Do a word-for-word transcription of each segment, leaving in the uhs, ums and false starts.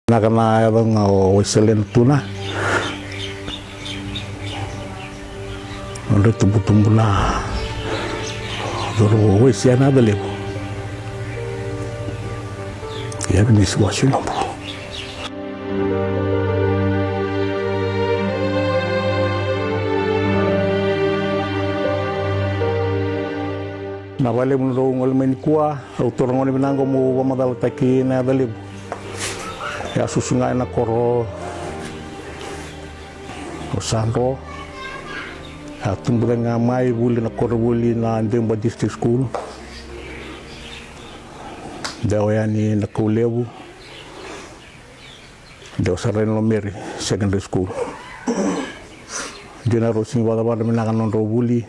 Vinaka na yaca ga o Waiselena Tuna. Nodra itubutubu na cauravou, Waisea na yaca levu. Ia, vinaka, ni siwa sui nobu. Na vakalevu nodrau gole mai nikua, au taura gone vinaka qo meu vakamacalataki na yaca levu. E a susu ga ena koro o Sadro. A tubu cake ga mai, vuli na koronivuli na Deuba District School. Dewa yani na Kaulevu. Dewa sara yani Lomeri Secondary School. Dina rau sigi vakacavara vinaka na nodrau vuli.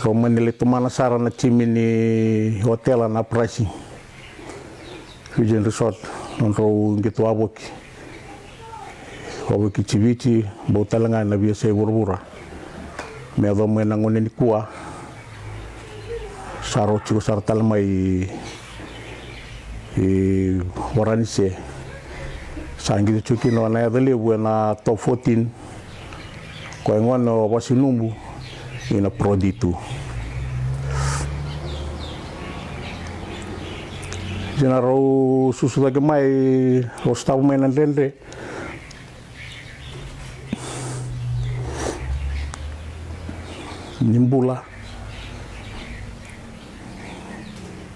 Rau mani lai tomana sara na timi ni otela na Uprising Fijian Resort, nodrau qito wavoki. Wavoki Tsi Viti, bau tale ga na veiyasai vuravura. Me yacova mai na gauna nikua, sa rau tiko sara tale mai i Varanise. Sa qito tiko kina na yaca levu ena top fourteen. Koya gona o Vasinubu ina Pro D two. Dina rau susu cake mai, rau sotava mai na dredre ni bula.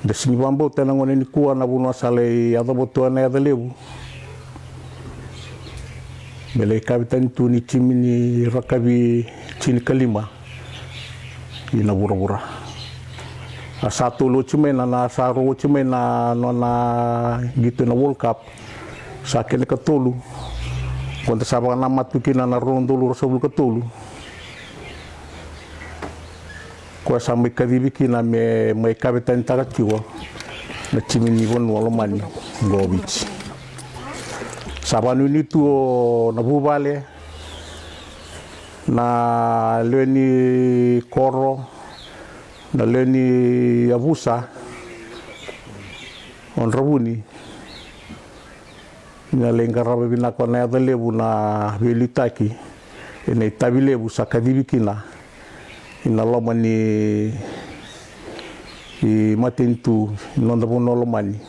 Da sigi vakabauta ena gauna nikua na vanua sa lai yacova tu na yaca levu. Me lai kavetani tu ni timi ni rakavi tinikalima ina vuravura. A sa tolu oti mai na, na sa rua oti mai na nona qito ina World Cup. Sa kena ikatolu. Ko da sa vakanamata tu kina na rua na udolu ruasagavulu ka tolu. Koya sa mai kacivi kina me mai kavetanitaka tiko na timi ni vanua lomani qo o Viti. Sa vakanuinui tu o na vuvale, na lewe ni koro, na lewe ni yavusa o Dravuni. Ni na lai qarava vinaka na yaca levu na veiliutaki ena itavi levu sa kacivi kina ina loma ni matanitu ni noda vanua lomani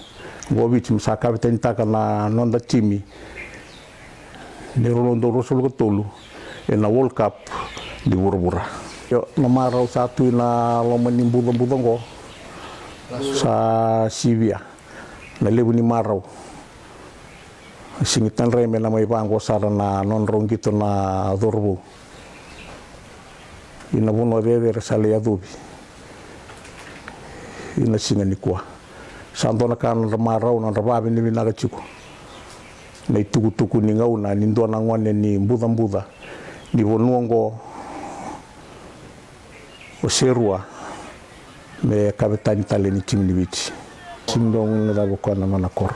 qo o Viti, me sa kavetanitaka na noda timi ni rua na udolu ruasagavulu ka tolu ena World Cup ni vuravura. Io, na marau sa tu ina loma ni bucabuca qo sa sivia. Na levu ni marau e sigi tadrai me na mai vaqo sara na nodrau qito na cauravou ina vanua cecere sa lai yacovi ina siga nikua. Sa dua na ka nodra marau, nodra vakavinavinaka tiko na itukutuku ni gauna ni dua na gone ni bucabuca ni vanua oqo o Serua me kavetani tale ni timi ni Viti. Sini dua gunu cava koya na nona koro.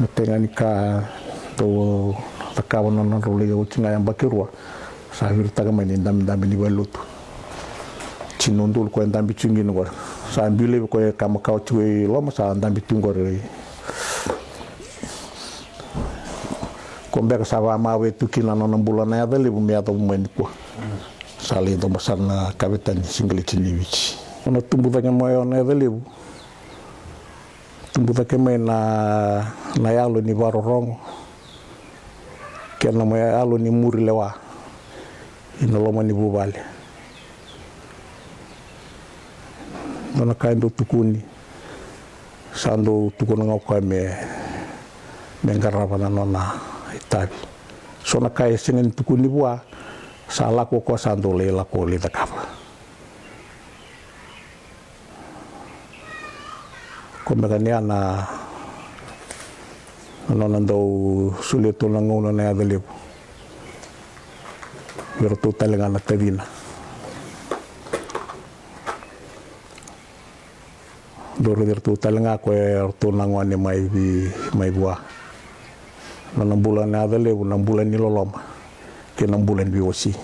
Matai ga ni ka dau cakava na nodrau lai oti ga yabaki rua, sa viritaka mai na idabedabe ni valelotu. Tini na udolu koya e dabe tiko kina qori. Sa biu laivi koya e ka makawa tiko i loma, sa dabe tiko qori. Ko beka sa vakamave tu kina na nona bula na yaca levu me yacova mai nikua. Sa lai doba sara na kavetani siqeleti ni Viti. Nona tubu cake mai o na yaca levu. Tubu cake mai na, na yalo ni vakarorogo kei na mai yalo ni muri lewa ina loma ni vuvale. Dua na ka e dau tukuni, sa dau tukuna ga o koya me, me qarava na nona itavi. So na ka e sega ni tukuni vua, sa lako o koya sa dau lai lako lai cakava. Ko beka ni a na, na nona dau solia tu na gauna na yaca levu vei iratou tale ga na tacina. Dou raici iratou tale ga ko iratou na gone mai vei, mai vua. Na, na bula na yaca levu, na bula ni loloma kei na bula ni veiwasei.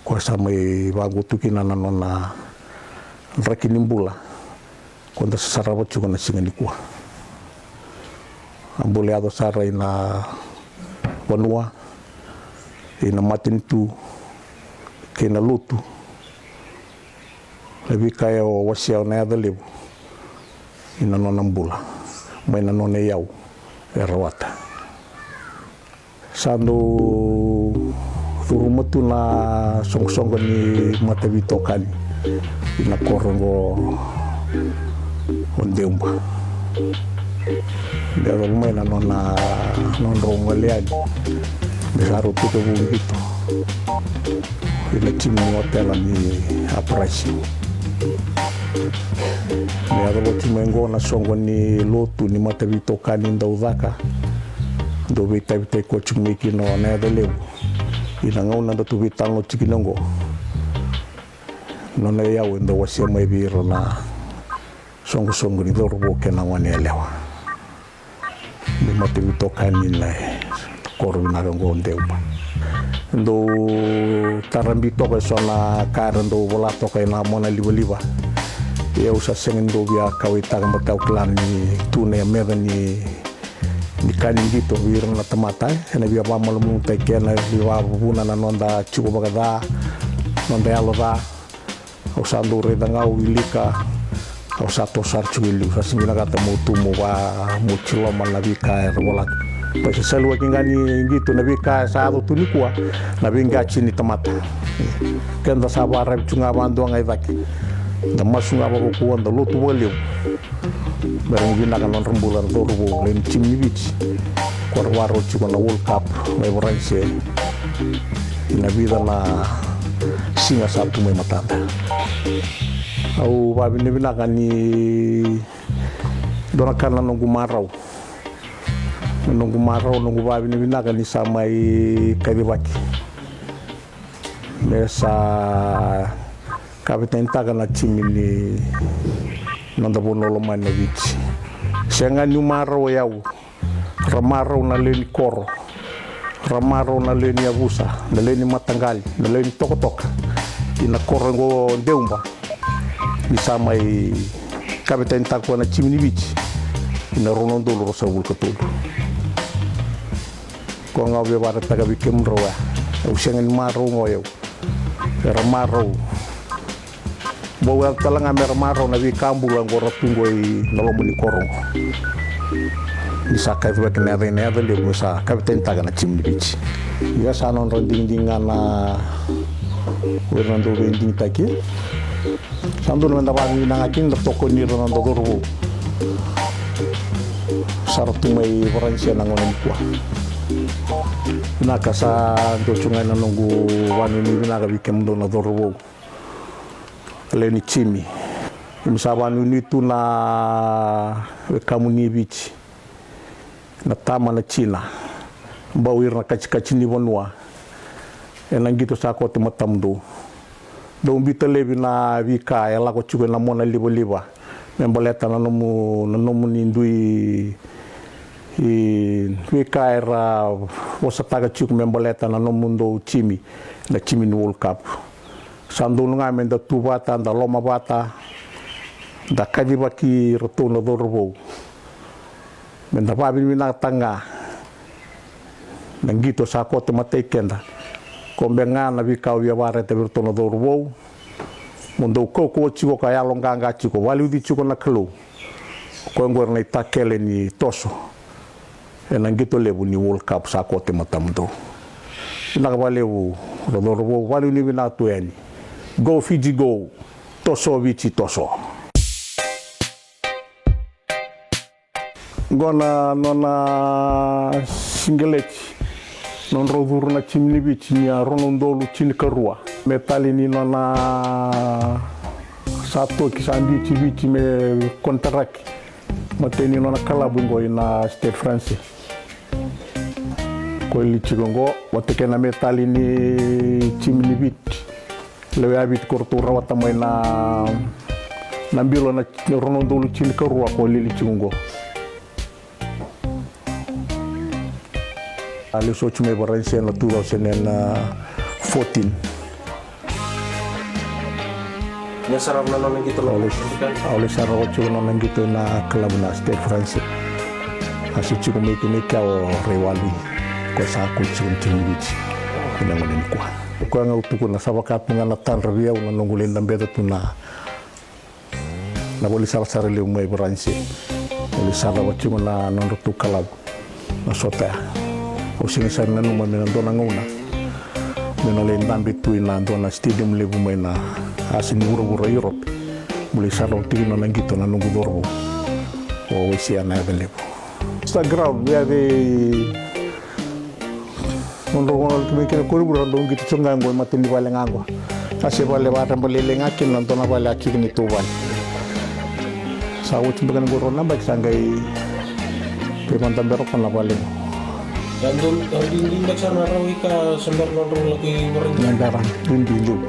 Koya sa mai vaqo tu kina na nona draki ni bula ko da sa sarava tiko na siga nikua. A bula yaco sara ina vanua, ina matanitu kei na lotu. Na veika e wasea na yaca levu ina nona bula mai na nona iyau e rawata. Sa dau curuma tu na soqosoqo ni mataveitokani ina koro oqo o Deuba. Me yacova mai na nona, nodrau gole yani me sa rau tekivu qito ina timi ni otela ni Uprising. Me yacova tiko mai oqo na soqo ni lotu ni mataveitokani dau caka, dau veitavitaki koya tiko mai kina o na yaca levu ina gauna da tu veitalanoa tiko kina oqo. Nona iyau e dau wasea mai vei ira na soqosoqo ni cauravou kei na gone yalewa. Ni mataveitokani na koro vinaka oqo o Deuba. Dau tarabi toka eso na ka era dau vola toka ena mona livaliva. Ia au sa sega ni dau via kauwaitaka, baleta au kila ni tu na meca ni, ni ka ni qito vei ira na tamata, ena via vakamalumalumutaki kei na via vakavuna na noda tiko vakaca, noda yalo ca. Au sa dau raica ga, au wilika, au sa toso sara tiko i liu, sa sega ni vinakata meu tu meu va, meu tiloma na veika era vola tu. Bai sa saliwaki ga ni qito na veika e sa yaco tu nikua, na veiqati ni tamata. Keda sa vakararavi tu ga vakadua ga i cake. Da masu ga vakakua, da lotu vakalevu. Me ra ni vinaka na nodra bula na cauravou, lewe ni timi ni Viti. Ko ra vakarau tiko na World Cup mai Varanise ina vica na siga sa tu mai matada. Au vakavinavinaka ni dua na ka na noqu marau. Na noqu marau, noqu vakavinavinaka ni sa mai kacivaki me sa kavetanitaka na timi ni noda vanua lomani o Viti. Sega niu marau o yau, ra marau na lewe ni koro, ra marau na lewe ni yavusa, na lewe ni mataqali, na lewe ni tokatoka ina koro oqo o Deuba, ni sa mai kavetanitaka koya na timi ni Viti ina rua na udolu ruasagavulu ka tolu. Koya ga au via vakaraitaka vei kemudrau ya, au sega ni marau ga o yau. Era marau. Bau yaco tale ga me ra marau na veika bula oqo ra tu oqo ina loma ni koro oqo. Ni sa kacivaki na yaca, na yaca levu me sa kavetanitaka na timi ni Viti. Ia sa nodra digidigi ga na, o ira na dau veidigitaki. Sa dodonu meda vakavinavinaka kina, da tokoni ira na noda cauravou. Sa ra tu mai Varanise na gauna nikua. Vinaka, sa dua tu ga na noqu vakanuinui vinaka vei kemudou na cauravou, lewe ni timi. Keimami sa vakanuinui tu na wekamuni Viti, na tama, na tina, bau ira na katikati ni vanua, ena qito sa koto e matamudou. Dou biuta laivi na veika e lako tiko ena mona livaliva me baleta na nomu, na nomuni dui, i, veika era vosataka tiko me baleta na nomudou timi, na timi ni World Cup. Sa donu ga meda tu vata, da lomavata, da kacivaki iratou na cauravou. Meda vakavinavinakataka ga na qito sa koto e matai keda. Koya beka ga na veika au via vakaraitaka vei iratou na cauravou. Mo dou kaukauwa tiko ka yaloqaqa tiko, vakaliuci tiko na Kalou. Koya oqori na itakele ni toso ena qito levu ni World Cup sa koto e matamudou. Vinaka vakalevu na cauravou, vakanuinui vinaka tu yani. Go Fiji go, toso Viti toso. Oqo na nona siqeleti, nodrau curu na timi ni Viti ni a rua na udolu tinikarua. Me tali ni nona sa toki, sa biuti Viti me konitaraki, matai ni nona kalabu oqo ina Stade Français. Ko lili tiko oqo vata kei na me tali ni timi ni Viti. Lewe a Viti ko ratou rawata mai na, na bilo na rua na udolu tinikarua ko lili tiko oqo. A lesu oti mai Varanise na two thousand and fourteen. Ni sarava na nona qito na, au lesu, au lesu sara oti na nona qito na kalabu na Stade Français. A se tiko mai tu mai kea o Raiwalui, ko sa ko tiko ni tiko ni Viti ena gauna nikua. Ko koya ga au tukuna sa vaka tu ga na tadra vei au na noqu lai dabeca tu na na vale ni sarasara levu mai Varanise. Au lai sarava tiko na nodratou kalavu na sota ya. Au sega sara ni nanuma me na dua na gauna meu na lai dabe tu ina dua na stadium levu mai na yasa ni vuravura Europe. Meu lai sarava tiko na nona qito na noqu cauravou o Waisea Nayacalevu. Sa ground via vei Nodrau gauna tu mai kina koronivuli ra dau qito tiko ga qo e mata ni vale ga qo. A se vale vatraba lailai ga kina na dua na vale a kiki ni tauvale. Sa oti beka ni qo rua na yabaki sa qai qai vakadabera ko na vale qo. Sa dau dau duidui beka sara na rau i ka sa bera nodrau lako i Varanise. Na bera duidui levu.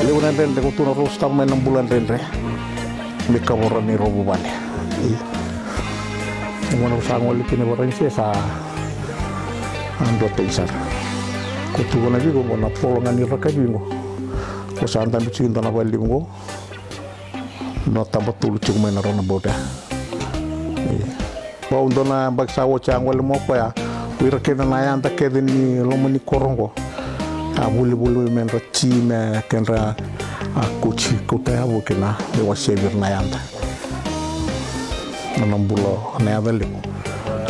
Levu na dredre ko tu na rau sotava mai na bula dredre. Me kavoro ni rau vuvale. Ia. Ni gauna ko sa gole kina i Varanise sa a dua tai sara. Ko tukuna vei iko qo na polo ga ni rakavi qo. Ko sa dabe tiko dua na vale levu qo. Dua na taba tolu tiko mai na rua na bauta. Ia. Vau dua na yabaki sa oti a gole mai o koya. Ko ira kece na yada kece ni loma ni koro qo. A volivoli me dra ti me kedra a koti kauta yavo kina me wasea vei ira na yada. Na na bula na yaca levu.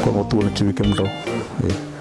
Ko qo tukuna tiko vei kemudrau. Ia.